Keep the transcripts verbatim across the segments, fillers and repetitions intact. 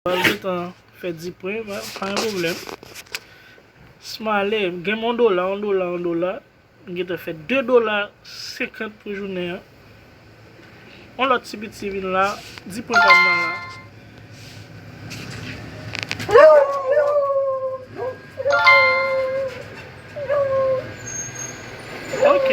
Pral gentan fè dis pwen, pa, pa gen pwoblèm. Smile, gen yon dola, yon dola, yon dola. M gentan fè de dola senkant pou jounen an. Yon lòt ti piti vin la, dis pwen pa m nan la. Ok.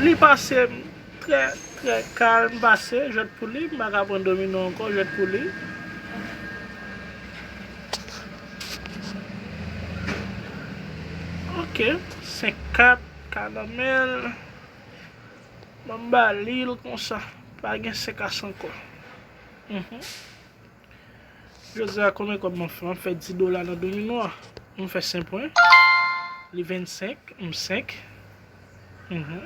Li pase m trè, trè kalm pase, jwèt pou li, m pa ka pran domino ankò, jwèt pou li. Ok, senk kat, ka nan men l. Ban m ba li l konsa. Pa gen senk as ankò. Mhm. Jodi a, konbyen kòb mwen fè? Mwen fè dis dola nan domino a. Mwen fè senk pwen. Li vennsenk, m senk. Mhm.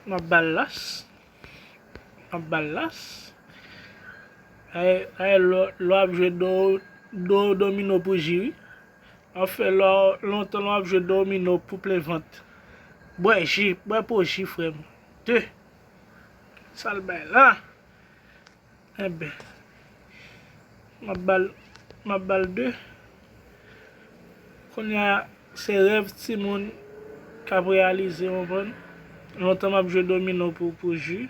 M ap ba l las. M ap ba l las. Ay, ay, lè, lè w ap jwe do, do domino pou ji, wi. Anfen, lè, lontan lè w ap jwe domino pou plen vant. Bwè ji, bwè po ji, frè m. De. Sa l bay la? Enben, m ap ba l, m ap ba l de. Kounye a, se rèv timoun k ap reyalize, w konprann? Lontan m ap jwe domino pou, pou ji.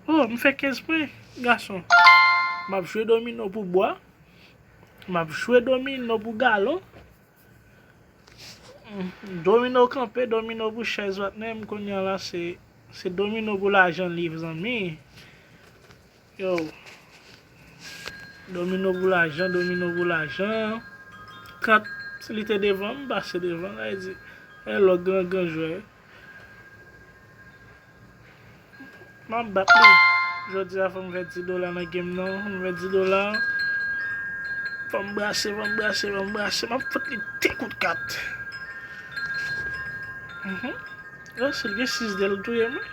Oh, m fè kenz pwen, gason. M ap jwe domino pou bwa. M ap jwe domino pou galon. Domino kanpe, domino pou chèz patnè m, kounye a la se, se domino pou lajan liv, zanmi. Yo. Domino pou lajan, domino pou lajan. Trant, si li te devan m, m pase devan, sa vle di, e lòt gran, gran jwè. M ap bat li. Jodi a, fò m fè dis dola nan game nan. Fò m fè dis dola. Fò m brase, fò m brase, fò m brase. M ap fout li de kout kat. Mhm. Yo, si l gen sis de, l touye m, wi.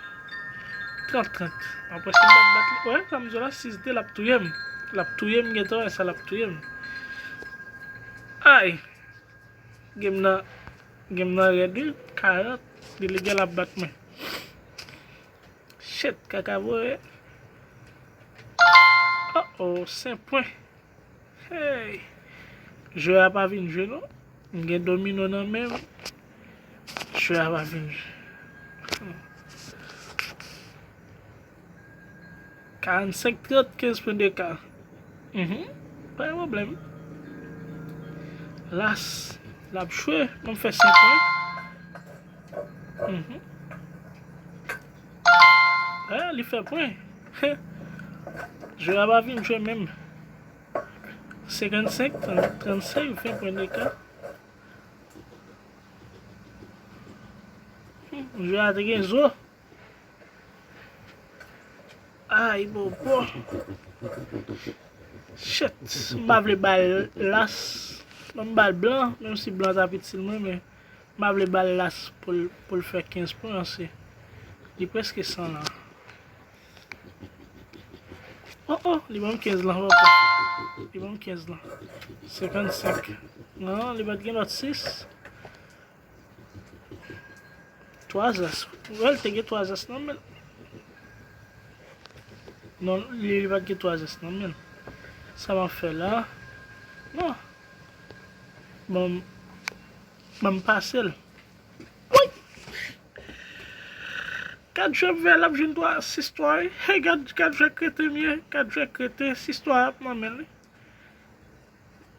Trant trant. Apre, si m pa t bat li, wè, sa m di w la, sis de, l ap touye m. L ap touye m, gentan wè sa, l ap touye m. Ay! Game nan, game nan rèd, wi. Karant, li legal ap bat mwen. Shit, kaka voye. Oh, oh, senk pwen. Hey! Jwè a pa vin jwe, non. M gen domino nan men m. Jwè a pa vin jwe. Karannsenk trant, kenz pwen de ka. Mhm. Pa gen pwoblèm. Las, l ap jwe. Ban m fè senk pwen. Mhm. Ah, li fè pwen. Jwè a pa vin jwe menm. Senkannsenk, trannsenk, ven pwen de ka. Hmm, jwè a te gen zo. Ay, bobo. Shit, m pa vle ba l las. Ban m ba l blan, menm si blan ta pi itil mwen, men m pa vle ba l las pou l, pou l fè kenz pwen, se, li prèske san la. Oh, oh, li ban m kenz lan, papa. Li ban m kenz lan. Senkannsenk. Non, li pa t gen lòt sis. Twa zas. Wè, l te gen twa zas nan men l. Non, li, li pa t gen twa zas nan men l. Sa m ap fè la? Non. Ban m, ban m pase l. Woy! Gad jwè m fè, l ap jwenn twa, sis twa, wi. Hey, gad, gad jwè kreten m ye. Gad jwè kreten, sis twa ap nan men l, wi.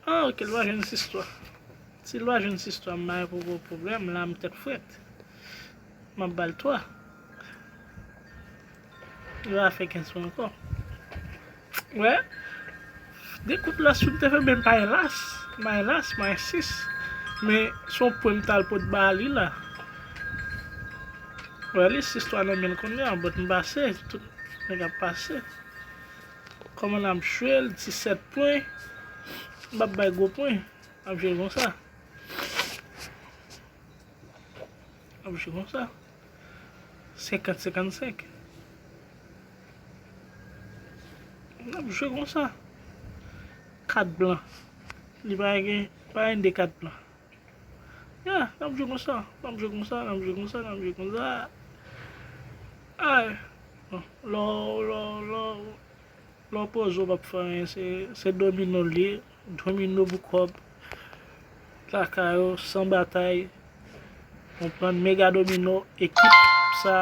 Ah, ok, l pa jwenn sis twa. Si l pa jwenn sis twa, m pa gen pwoblèm, la m tèt frèt. M ap ba l twa. Li pa fè kenz pwen ankò. Wè. De kout las wi m te fè, men m pa gen las. M pa gen las, m pa gen sis. Men se yon pwen m t al pot ba li la. Wè, li sis twa nan men l kounye a, but m pase, tout nèg ap pase. Kòman n ap jwe l, disèt pwen. M p ap bay gwo pwen. N ap jwe konsa. N ap jwe konsa. Senkant senkannsenk. N ap jwe konsa. Kat blan. Li pa gen, pa gen de kat blan. Ya, n ap jwe konsa. N ap jwe konsa, n ap jwe konsa, n ap jwe konsa. Ay, bon, lè w, lè w, lè w, lè w poze w p ap fè anyen, se, se domino l ye, domino pou kòb, kaka yo, san batay, konprann, mega domino, ekip sa,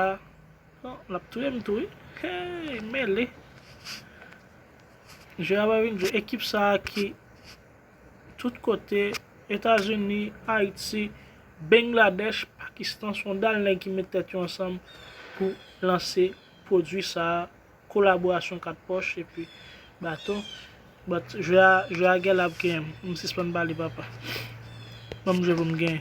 non, l ap touye m tou, wi. Hey, mele. Jera pa vin jwe. Ekip sa a ki tout kote, Etazini, Ayiti, Bangladèch, Pakistan, se yon dal nèg ki met tèt yo ansanm pou lanse pwodui sa a, kolaborasyon kat pòch epi baton. But jwe a, jwe a gen l ap genyen m. M sispann pale, papa. Ban m jwe pou m genyen.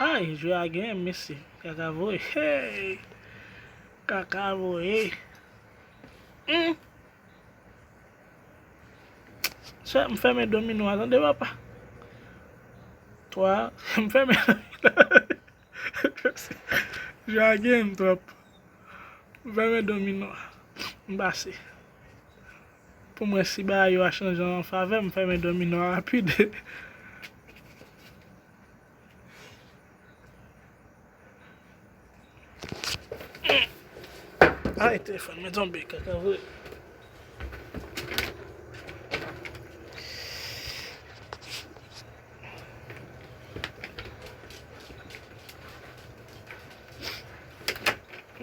Ay, jwe a genyen m, mesye. Kaka voye. Hey! Kaka voye. Hmm. Sè, m fèmen domino a, tande, papa. Twa, m fèmen. Jwe a genyen m twòp. M fèmen domino a. M pase. Pou mwen, si bagay yo a chanje an favè m, m fèmen domino a rapid. Ay, telefòn mwen tonbe, kaka vre.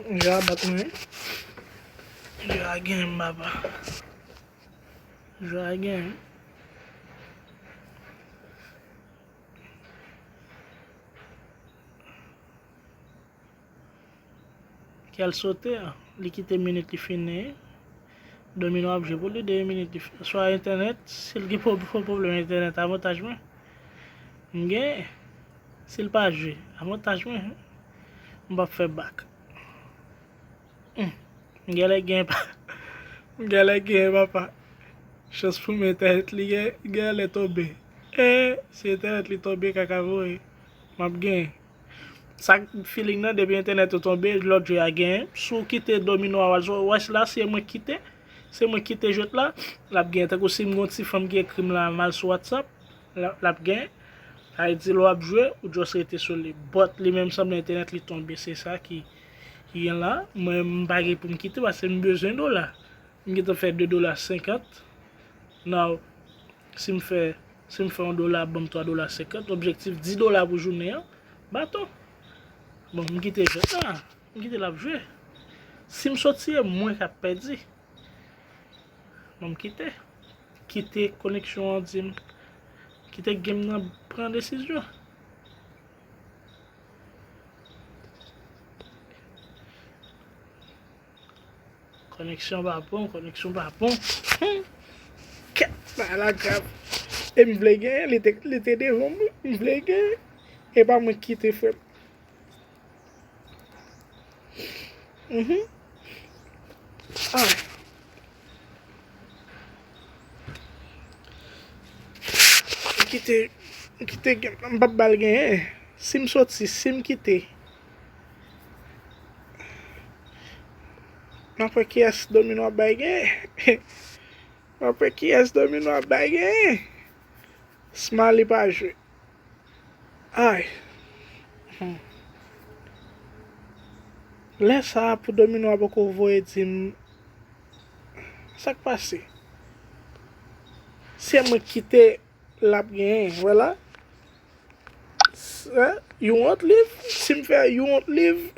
Jwe a bat mwen. Jwe a genyen m, papa. Jwe a genyen m. Kè l sote, li kite minit li fini. Domino ap jwe pou li, de minit li fini. Swa entènèt, si l gen pwob-, pwoblèm entènèt, avantaj mwen. M genyen. Si l pa jwe, avantaj mwen. M p ap fè bak. Hmm. M genlè gen pa-, m genlè gen, papa. Chans pou mwen, entènèt li gen, genlè tonbe. E, si entènèt li tonbe, kaka voye. M ap gen. Sa feeling nan, depi entènèt ou tonbe, lòt jwe a gen. Si w kite domino a, w al sou, wè sila, se mwen kite. Se mwen kite jwèt la, l ap gen. Tankou si m gon ti fanm ki ekri m la, m al sou WhatsApp, l ap, l ap gen. Sa vle di lè w ap jwe, ou just rete sou li. But li menm sanble entènèt li tonbe, se sa ki, ki gen la. Mwen, m pa gen pou m kite paske m bezwen dola. M gentan fè de dola senkant. Now, si m fè, si m fè yon dola, ban m twa dola senkant. Objektif dis dola pou jounen an. Baton. Bon, m kite jwèt la. M kite l ap jwe. Si m soti, e mwen k ap pèdi. Bon, m kite. Kite koneksyon an di m. Kite game nan pran desizyon. Koneksyon pa bon, koneksyon pa bon. Hmm. Kèt, bagay la grav. E m vle genyen, li te, li te devan m, m vle genyen. E pa mwen ki kite, frè m. Mhm. Ah. M kite, m kite, m p ap ba l genyen. Si m soti, si m kite. M ap wè kiyès domino ap bay genyen. M ap wè kiyès domino ap bay genyen. Smiley pa jwe. Ay. Hmm. Lè sa a pou domino a poko voye di m sa k pase. Se mwen ki kite l ap genyen, vwala. S-, eh, you won't live? Si m fè you won't live,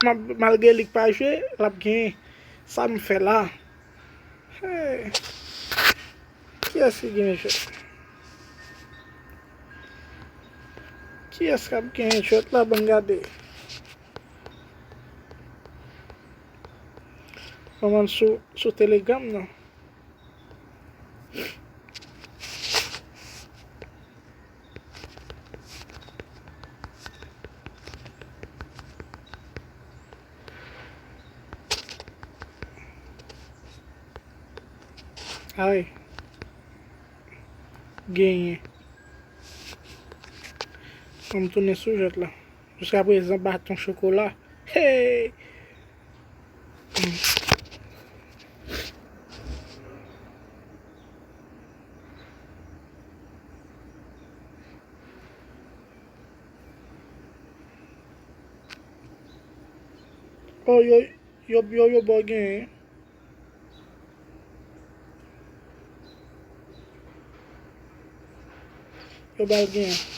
m ap, malgre li k pa jwe, l ap genyen. Sa m fè la? Hey. Kiyès ki genyen jwèt? Kiyès k ap genyen jwèt la? Ban m gade. Ban m al sou, sou Telegram nan. Ay. Genyen. Fò m tounen sou jwèt la. Jiskaprezan, baton chokola. Hey! Oh, yo, yo, yo, yo ba w genyen. Yo ba l genyen.